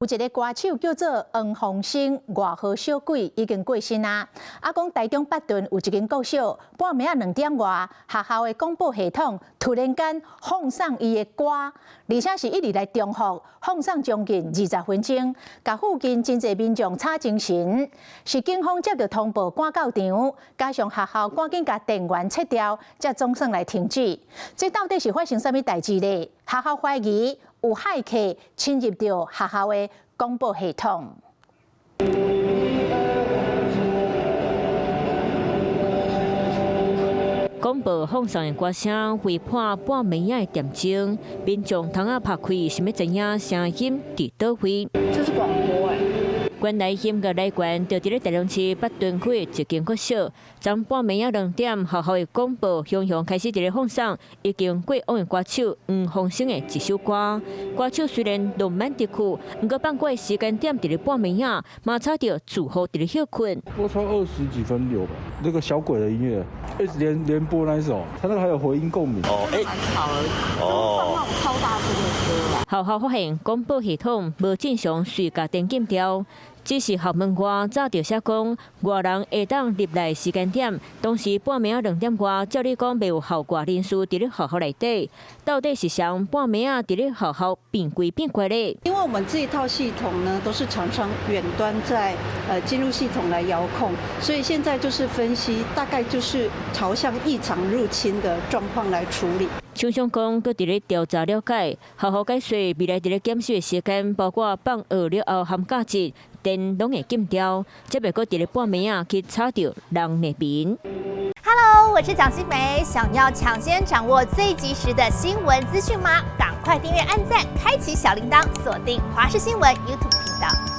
有一个歌手叫做黃鳳生，外號小鬼，已經過身啊。啊，講台中八頓有一間國小，半暝仔2點外，學校的廣播系統突然間放送伊的歌，而且是一直來重複放送將近20分鐘，共附近真濟民眾吵精神。是警方接到通報趕到場，加上學校趕緊共電源切掉，才總算來停止。這到底是發生啥物代誌呢？學校懷疑有駭客侵入著學校的廣播系統。廣播放送的歌聲陪伴半暝仔的點鐘，民眾窗仔拍開，想欲知影聲音佇佗位。這是廣播欸。原來音樂來源就佇咧台中市八頓區的一間國小，昨半暝仔2點，學校的廣播雄雄開始佇咧放送已經過往的歌手黃鳳生的一首歌。歌手雖然浪漫得酷，毋過放歌的時間點佇咧半暝仔，嘛吵著住戶佇咧歇睏。播超20幾分有吧？那個小鬼的音樂，一直連連播那一首，他那個還有回音共鳴。哦，欸，蠻吵的，放那種超大聲的歌啦。學校發現廣播系統無正常，隨共電禁掉。只是校門外早就寫講，外人會當入來時間點，當時半暝仔2點外，照理講袂有校外人士佇咧學校內底，到底是誰半暝仔佇咧學校變鬼變怪咧？因為我們這一套系統呢，都是廠商遠端在進入系統來遙控，所以現在就是分析，大概就是朝向異常入侵的狀況來處理。廠商講，閣佇咧調查了解，學校解說未來佇咧檢修的時間，包括放學了後寒假節，電攏會禁掉，才袂閣佇咧半暝仔去吵著人的眠。 Hello，我是蔣新梅，想要搶先掌握最及時的新聞資訊嗎？趕快訂閱、按讚、開啟小鈴鐺，鎖定華視新聞 YouTube 頻道。